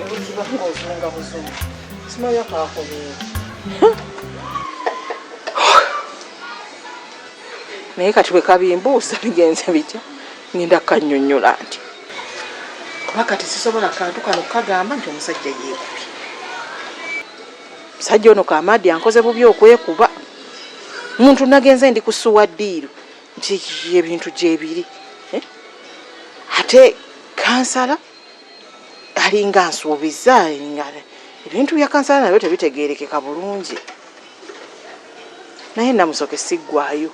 Buziba ng'ozunga buzungu. Simanya kakomyewo. Naye kati bwe kabimbuusa bigenze bitya ngenda kukannyonnyola nti kuba kati sisobola kantu kano kukagamba nti omusajja yeekubye. Omusajja ono Kamadi ankoze bubi okwekuba. Muntu nagenze ndi kusuwa ddiiru nti ebintu gyebiri eh? Ate kansala alinga ansuubizza nga ebintu bya kansala nabyo tebitegeerekeka bulungi naye Namusoke siggwayo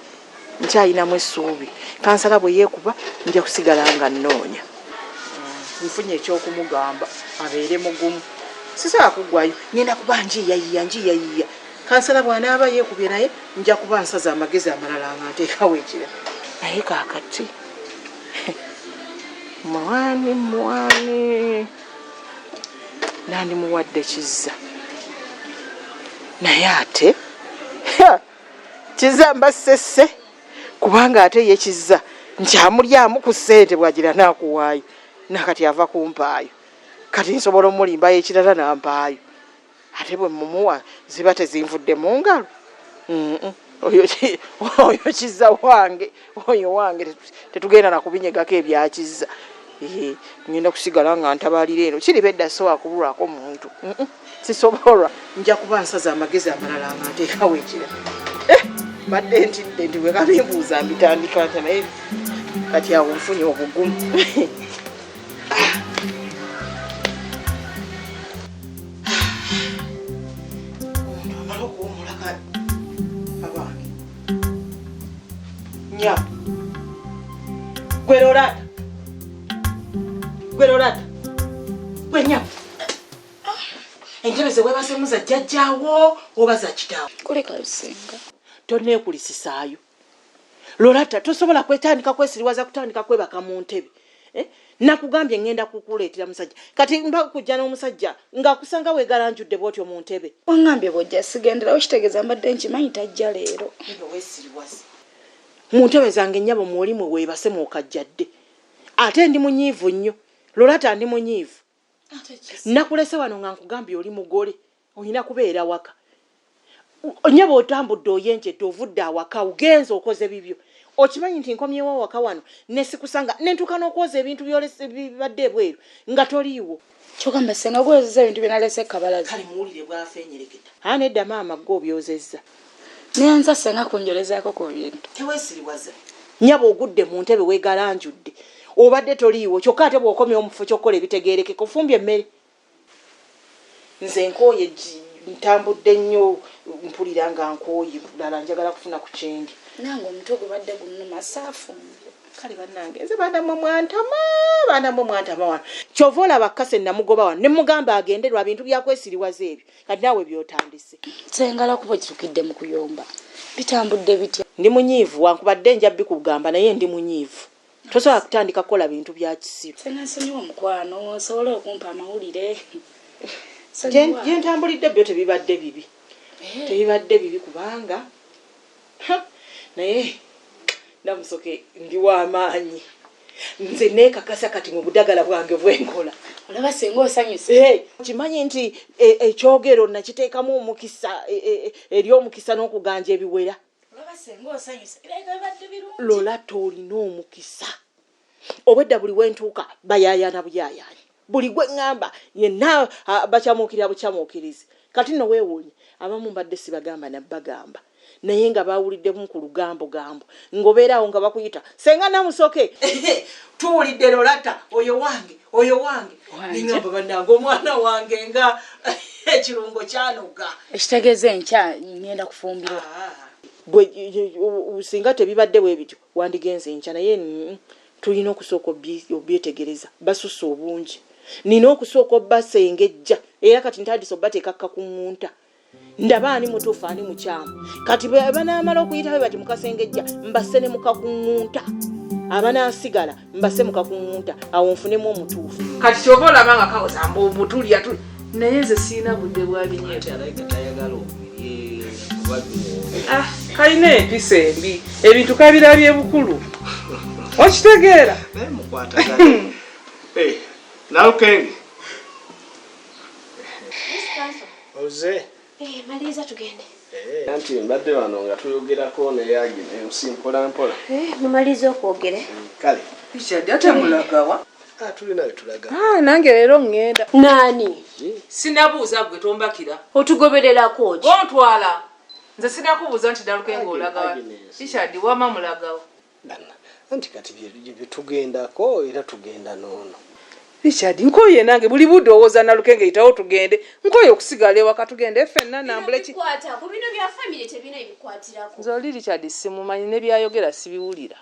nkyalinamu essuubi kansala bwe yeekuba nja kusigala nga nnoonya nfunye ekyokumugamba abeere mugumu sisobola kuggwayo ngenda kuba njiiyayiya njiiyayiya kansala bw'anaaba yeekubye naye nja kuba nsaza amagezi amalala nga nteekawo ekira naye kaakati mwani mwani nandimuwadde Kizza naye ate Kizza mba ssesse kubanga ate ye Kizza nkyamulyamu ku ssente bwagira naakuwaayo nakati ava kumpaayo kati nsobola omulimbayo ekirala nampaayo ate bwe mumuwa ziba tezinvudde mu ngalo. Oyo Kizza wange, oyo wange tetugenda na kubinyegako ebya Kizza. Ngenda kusigala nga ntabalira eno kiriba edda sobola kubulwako muntu sisobolwa nja kuba nsaza amagezi amalala nga nteekawo ekira. Mbadde ntidde nti bwe kabimbuuza mbitandika ntya naye kati awo nfunye obugumu. Omuntu amala okuwummula kale abange nya gwe Lorata gwe Lorata gwe nya entebe ze weebasemu za jjajjaawo oba za kitaawo? Kuleka Lusenga. Toneekulisisaayo Lorata, tosobola kwetandika kwesiriwaza kutandika kwebaka mu ntebe eh? Nakugambye ngenda kukuleetera musajja kati mba kujja n'omusajja ng'akusanga weegalanjudde bw'otyo mu ntebe. Wangambye bw'ojja sigenderawo kitegeeza mbadde nkimanyi tajja leero. Ebyo weesiriwaze mu ntebe zange nnyabo mwoli mwe weebase mw'okajjadde ate ndi munyiivu nnyo Lorata ndi munyiivu. Nakulese wano nga nkugambye oli mugole olina kubeera waka nyabo otambudde oyenjedde ovudde awaka ogenze okoze bibyo okimanyi nti nkomyewo awaka wano nesikusanga nentuuka n'okwoza ebintu bibadde ebweru nga toliiwo. Kyogamba senga gwozeza ebintu byenalese kabalaza. Kale muwulire bwafenyereketa. Haa nedda maama gwe obyozezza. Neyanza senga kunjolezaako ku bintu. Tewesiriwaza nyabo ogudde mu ntebe wegalanjudde obadde toliiwo kyokka ate bw'okomyewo mu kifo ky'okukola ebitegeerekeka ofumbye emmere. Nze nkooye ntambudde nnyo mpulira nga nkooye ddala njagala kufuna ku kyendya. Nange omutwe gubadde gunnuma saafumbye. Kale bannange nze baana mmwe mwantama baana mmwe mwantama wano. Ky'ova olaba Kase namugoba wano ne mmugamba agende lwa bintu bya kwesiriwaza ebyo kati naawe by'otandise. Ssenga lwakuba okitukidde mu kuyomba bitambudde bitya? Ndi munyiivu wankubadde nja bikugamba naye ndi munyiivu. Tosobola kutandika kukola bintu bya kisiru. Senga nsonyiwa mukwano osobole okumpa amawulire. Gye ntambulidde byo tebibadde bibi. Eh. Tebibadde bibi kubanga naye Namusoke ndi wa maanyi. Nze neekakasa kati mu budagala bwange bwenkola. Olaba senga osanyuse. Eh, kimanyi nti e, ekyogero nakiteekamu omukisa e, e, eri omukisa n'okuganja ebiwera. Lolata olina omukisa obwedda buli wentuuka bayayaana buyayaanyi buli gwe ŋŋamba yenna bakyamuukirira bukyamuukirizi kati nno weewuunye abamu mbadde sibagamba nabbagamba naye nga bawuliddemu ku lugambo gambo ng'obeeraawo nga bakuyita senga Namusoke tuwulidde Lolata oyo wange oyo wange nengamba bannange omwana wange nga ekirungo kyanoga ekitegeeza enkya ngenda kufumbirwa ah. gwe singa tebibadde bwe bityo wandigenze enkya naye tulina okusooka obyetegereza basusse obungi nina okusooka obasengejja era kati ntandise obateeka kuŋŋunta ndaba ani mutuufu ani mukyamu kati banaamala okuyitawo bati mukasengejja mbase ne mukakuŋŋunta abanaasigala mbase mukakuŋŋunta awo nfunemu omutuufu kati kyova olaba nga kawoza mbu butulya tuli naye nze sirina budde bwa binyeebwa ah, kalina empisa embi ebintu kabirabye bukulu okitegeera eh, nalukenge. Oze. Eh, maliriza tugende. Eh, anti mbadde wano nga tuyogerako naye Agnes mpola mpola. Eh, mumaliriza okwogera. Kale. Richard ate mulagawa? Ah, tulina we tulaga. Ah, nange leero ŋŋenda. Nani? Sinabuuza gwe tombakira. Otugobererako ki? Gontwala. Nze sinakubuuza nti Nalukenge olagawa. Agnes. Richard wama mulagawa. Banna, anti kati bye tugendako era tugenda n'ono. Richard nkoye nange buli budde owooza Nalukenge yitawo tugende. Nkoye okusigala ewaka tugende ffenna nambule ki. Bikwatako bino bya famire tebina ebikwatirako. Nze oli Richard simumanyi ne byayogera sibiwulira.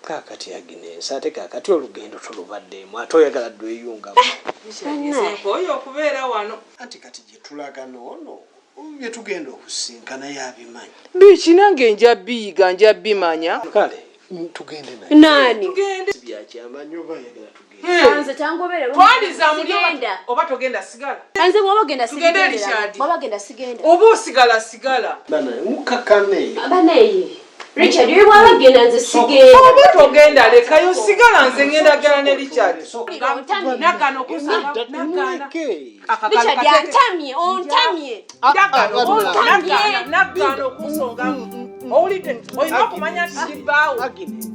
Kaakati Agnes, ate kaakati olugendo tolubaddeemu ate oyagala dweyungamu. Richard nze nkoye okubeera wano. Anti kati gye tulaga n'ono bye tugenda okusinkana yabimanyi. Biki nange nja biyiga nja bimanya. Kale tugende naye. Nani? Tugende. Byakyamanyi oba ayagala tugende. Nze tangoberera. Twaliza muli Sigenda. oba togenda sigala. Nze bw'oba ogenda Tugende, sigenda. Richard. Bw'oba ogenda sigenda. Oba osigala sigala. Bana, mukakane. Banaye. Richard, oyo bw'aba agenda nze sigenda. Oba togenda lekayo sigala nze ngenda gala ne Richard. Ontamye. Nagano kusaba nagana. Muleke. Richard antamye, ontamye. Nagano nagano okunsongamu. Owulidde olina okumanya nti kibaawo. Agnes.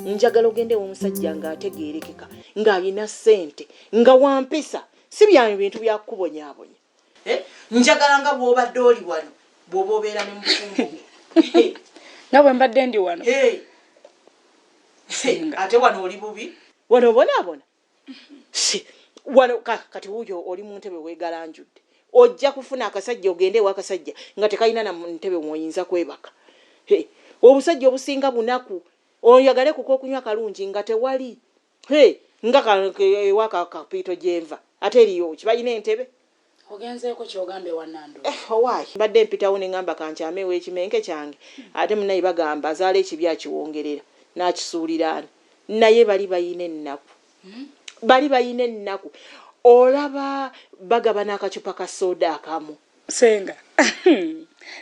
Njagala ogende w'omusajja ng'ategeerekeka, ng'alina ssente, nga wampisa, si bya bintu bya kukubonyaabonya. Eh, njagala nga bw'obadde oli wano bw'oba obeera ne mufumbo. Nga bwe mbadde ndi wano. Hey. Singa. Ate wano oli bubi, wano obonaabona. Si, wano kati wuuyo oli mu ntebe weegalanjudde, ojja kufuna akasajja ogende ew'akasajja nga tekalina na ntebe mw'oyinza kwebaka. Hey. Obusajja obusinga bunaku, oyagale kuko okunywa kalungi nga tewali. Hey. Nga ewa kapiito gyenva ate eriyo kibalina entebe. Ogenzeeko ky'ogambe wannando. Owaayi mbadde mpitawo ne ŋŋamba kankyame ew'ekimenke kyange, ate munnaye bagamba azaala ekibi akiwongerera n'akisuuliraana, naye bali bayina ennaku. Bali bayina ennaku. Olaba bagabana akacupa ka sooda akamu. Senga.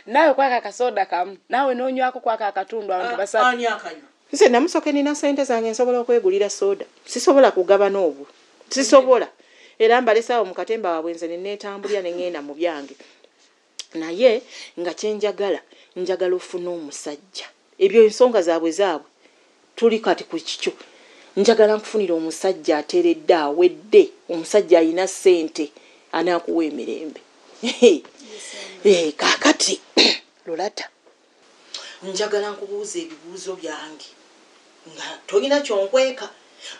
Naawe kwaka akasooda kamu, naawe n'onywako kwaka akatundu abantu basatu. Ani akanywa? Nze namusoke nina ssente zange nsobola okwegulira sooda. Sisobola kugabana obwo. Sisobola. Era mbalese awo mu katemba waabwe nze ne neetambulira ne ŋŋenda mu byange. Naye nga kye njagala, njagala ofune omusajja. Ebyo ensonga zaabwe zaabwe tuli kati ku kikyo. Njagala nkufunire omusajja ateredde awedde, omusajja alina ssente anaakuwa emirembe. Kaakati Lolata, njagala nkubuuze ebibuuzo byange nga tolina kyonkweka,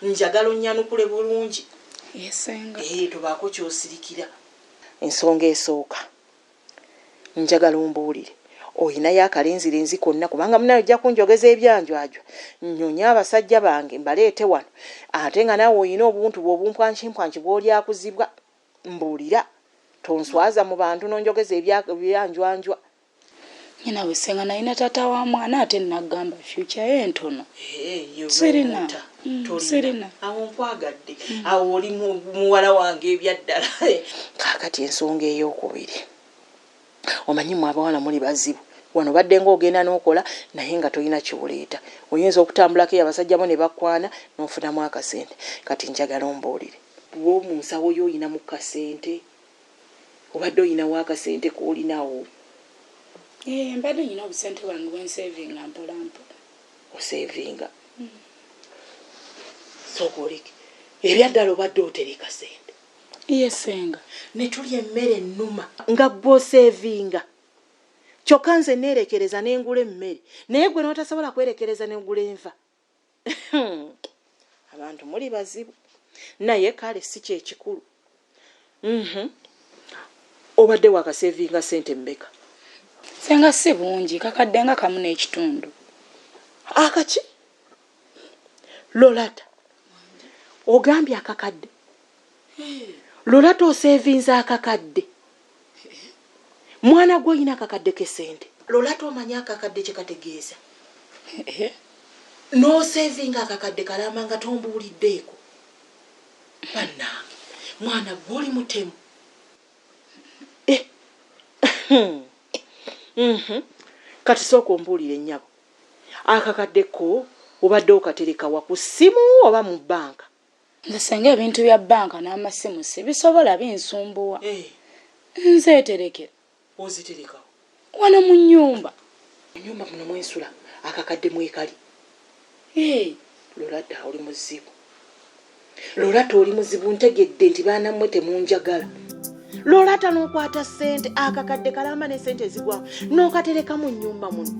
njagala onnyanukule bulungi. Yesenga. Tobaako ky'osirikira. Ensonga esooka, njagala ombuulire oyinayo akalenzirenzi konna, kubanga munaye ojja kunjogeza ebyanjwajwa, nnyonye abasajja bange mbaleete wano, ate nga naawe oyina obuntu bwe obumpwankimpwanki bw'olyakuzibwa. Mbuulira, tonswaza mu bantu n'onjogeza ebyanjwanjwa. Nyina we senga nalina taata wa mwana ate nagamba future ye ntono. Sirina. Sirina. Awo nkwagadde. Awo oli muwala wange ebyaddala. Kaakati ensonga ey'okubiri, omanyi mmwe abawala muli bazibu. Wano badde ng'ogenda n'okola naye nga tolina ky'oleeta. Oyinza okutambulako eyo abasajja bo ne bakwana n'ofunamu akasente. Kati njagala ombuulire, wo mu nsawo yo oyinamu kasente? Obadde oyinawo akasente k'olinawo? Mbadde nyina obusente bwange bwe nsevinga mpola mpola. Osevinga? Sooka oleke. Ebyaddala obadde otereka sente? Ye senga. Ne tulya emmere ennuma nga gw'osevinga. Kyokka nze neerekereza ne ngula emmere, naye gwe n'otasobola kwerekereza ne ngula enva. Abantu muli bazibu. Naye kale si kye kikulu. Obadde wakasevinga ssente mmeka? Senga si bungi, kakadde nga kamu n'ekitundu. Akaki? Lolata, ogambye akakadde? Lolata osevinze akakadde? Mwana gwe olina akakadde k'essente. Lolata omanyi akakadde kye kategeeza? N'osevinga akakadde kalamba nga tombuuliddeeko. Bannange, mwana gwe oli mutemu. Kati sooka ombuulire nnyabo, akakadde ko obadde okatereka wa, ku ssimu oba mu bbanka? Nze senga ebintu bya bbanka n'amasimu sibisobola, binsumbuwa. Nzeeterekera. Oziterekawo? Wano mu nnyumba. Mu nnyumba muno mwensula akakadde mwekali? Ee. Lolata oli muzibu. Lolata oli muzibu, ntegedde nti baana mmwe temunjagala. Lolata n'okwata ssente akakadde kalamba ne ssente ezigwamu n'okatereka mu nnyumba muno.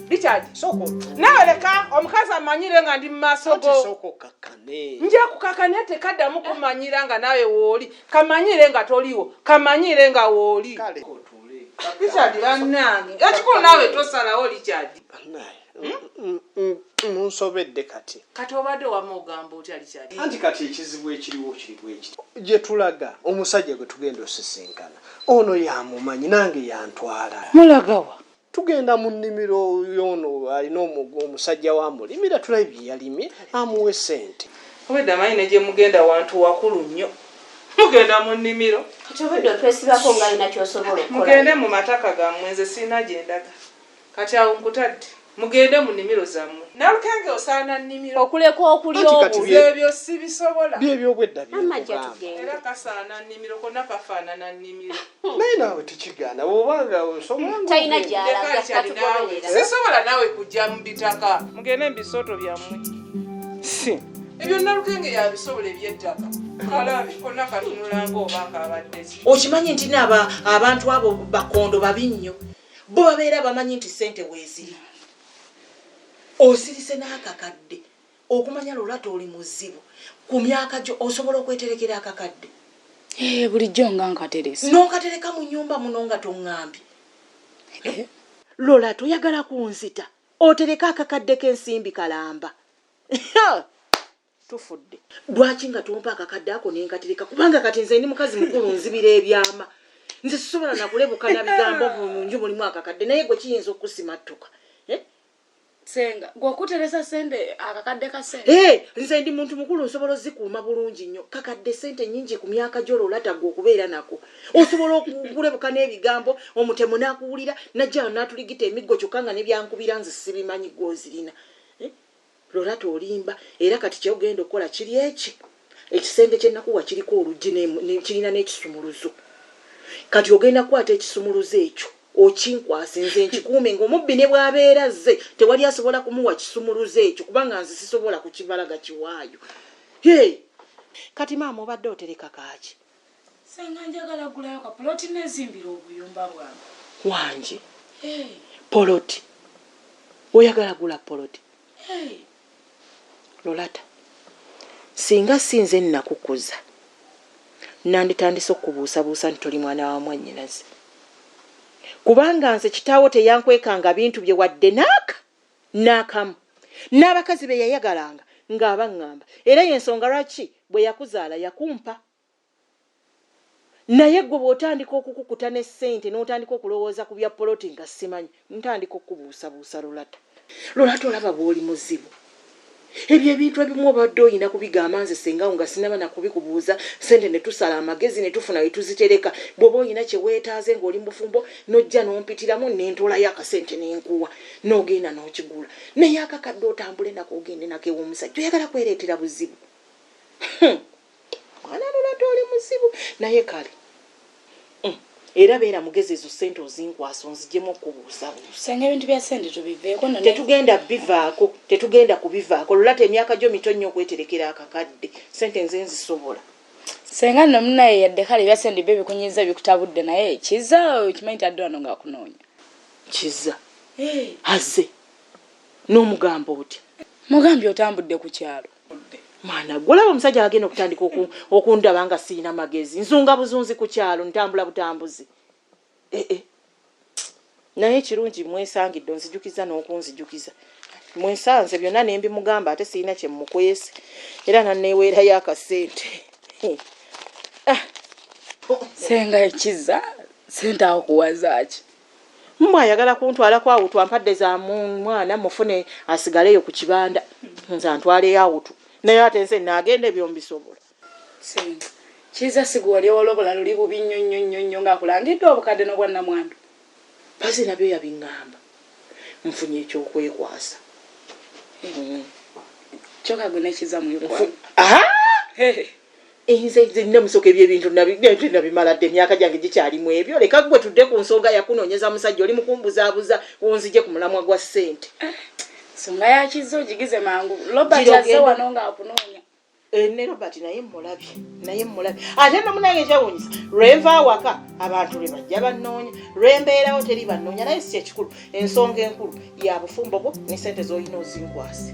Richard, Sooka otuule. Naawe leka omukazi amanyire nga ndi mu maaso Anti go. sooka okkakkane. Nja kukakana tekaddamu kumanyira nga naawe wooli. Kamanyire nga toliwo, kamanyire nga wooli. Kale otuule. Richard bannange, ekikulu naawe tosalawo Richard. Bannaaye, munsobedde kati. Kati obadde wama ogamba otya Richard? Anti kati ekizibu ekiriwo kiri bwe kiti. Gye tulaga omusajja gwe tugenda osisinkana ono yamumanyi nange yantwala. Mulagawa? Tugenda mu nnimiro y'ono alina omusajja wamulimira tulabe bye yalimye amuwe ssente. Obedda amanyi ne gye mugenda wantu wakulu nnyo. Mugenda mu nnimiro. Kati obedda otwesibako nga alina ky'osobola okukola. Mugende mu mataka gammwe nze sirina gye ndaga. Kati awo nkutadde. Mugende mu nnimiro zammwe. Nalukenge osaana nnimiro. Okuleka okulya Anti kati obubi. Ebyo sibisobola. By'ebyobwedda bye Amma ajja nkugamba. tugende. Era kasaana nnimiro konna kafaanana nnimiro. Naye naawe tekigaana bw'obanga osobola nga Talina ogenda. gy'alaga, Leka kyali naawe. katugoberera. Sisobola naawe kujja mu bitaka. Mugende mu bisooto byammwe. Si. Ebyo Nalukenge yabisobola eby'ettaka. Kalabe konna katunula ng'oba ng'abadde ki. Okimanyi nti n'aba abantu abo bakondo babi nnyo. Bo babeera bamanyi nti ssente weeziri. Osirise n'akakadde okumanya Lolata oli muzibu. Ku myaka gyo osobola okweterekera akakadde. Bulijjo nga nkaterese. N'okatereka mu nnyumba muno nga toŋŋambye. Lolata oyagala kunzita. Otereke akakadde k'ensimbi kalamba. Tufudde. Lwaki nga tompa akakadde ako ne nkatereka? Kubanga kati nze ndi mukazi mukulu nzibira ebyama. Nze sisobola nakulebuka na bigambo mu nju mulimu akakadde naye gwe kiyinza okusimattuka. Senga, gwe okuteresa ssente akakadde ka ssente? Nze ndi muntu mukulu nsobola ozikuuma bulungi nnyo. Kakadde ssente nnyingi ku myaka gyo Lolata gwe okubeera nako. Osobola okulebuka n'ebigambo omutemu n'akuwulira n'ajja n'atuligita emiggo kyokka nga ne byankubira nze sibimanyi gw'ozirina. Lolata olimba era kati ky'ogenda okukola kiri eki. Ekisenge kye nakuwa kiriko oluggi kirina n'ekisumuluzo. Kati ogenda kukwata ekisumuluzo ekyo okinkwase nze nkikuume ng'omubbi ne bw'abeera azze tewali asobola kumuwa kisumuluzo ekyo kubanga nze sisobola kukibalaga kiwaayo. Hey! Kati maama obadde otereka kaaki? Senga njagala gulayo ka poloti nezimbira obuyumba bwange. Wangi? Poloti. Oyagala gula poloti? Lolata, singa si nze nnakukuza nanditandise okukubuusabuusa nti toli mwana wa mwannyinaze. Kubanga nze kitaawo teyankwekanga bintu bye wadde n'aka n'akamu. N'abakazi be yayagalanga ng'abaŋŋamba. Era y'ensonga lwaki bwe yakuzaala yakumpa. Naye ggwe bw'otandika okukukuta ne ssente n'otandika okulowooza ku bya poloti nga simanyi, ntandika okukubuusabuusa Lolata. Lolata olaba bw'oli muzibu. Ebyo ebintu ebimu obadde olina kubigamba nze ssengawo nga sinnaba na kubikubuuza, ssente ne tusala amagezi ne tufuna we tuzitereka. Bw'oba olina kye weetaaze ng'oli mu bufumbo n'ojja n'ompitiramu ne ntoolayo akasente ne nkuwa n'ogenda n'okigula. Naye akakadde otambule nako ogende nako ew'omusajja oyagala kwereetera buzibu. Mwana Lolata oli muzibu naye kale. Era beera mugezi ezo ssente ozinkwasa onzigyemu okubuusabuusa. Senga ebintu bya ssente tubiveeko nno. Tetugenda bivaako, tetugenda kubivaako. Lolata emyaka gyo mito nnyo okweterekera akakadde. Ssente nze nzisobola. Senga nno munnaye yadde kale ebya ssente byo bikunyiiza bikutabudde naye Kizza okimanyi nti adde wano ng'akunoonya. Kizza? Azze. N'omugamba otya? Mugambye otambudde ku kyalo. Mwana gwe olaba omusajja agenda okutandika okundaba nga sirina magezi. Nzunga buzunzi ku kyalo, ntambula butambuzi. Naye kirungi mwesangidde onzijukiza n'okunzijukiza. Mwesanze byonna ne mbimugamba ate sirina kye mmukwese. Era nanneeweerayo akasente. Senga Kizza, ssente akuwaza ki? Mbwa ayagala kuntwalako awutu ampadde za mwana mufune asigaleyo ku kibanda. Nze antwaleyo awutu. Naye ate nze naagenda ebyo mbisobola. Senga, Kizza si gwe wali owolobola luli bubi nnyo nnyo nnyo nnyo ng'akulangidde obukadde n'obwannamwandu. Mpazi nabyo yabiŋŋamba. Nfunye ekyokwekwasa. Kyokka gwe ne Kizza mwekwano. Nze nze musoka ebyo ebintu nabimala dda, emyaka gyange gikyalimu ebyo. Leka gwe tudde ku nsonga yakunoonyeza musajja, oli mukumbuzaabuza onzije ku mulamwa gwa ssente. Nsonga yakizza ogigize mangu. Robert Gira azze ogenda. wano ng'akunoonya. Ne Robert naye mmulabye, naye mmulabye. Ate no munange ekyewuunyisa, lwenva awaka abantu lwe bajja bannoonya, lwembeerawo teri bannoonya. Naye si ekikulu, ensonga enkulu ya bufumbo bwo ne ssente z'olina ozinkwase.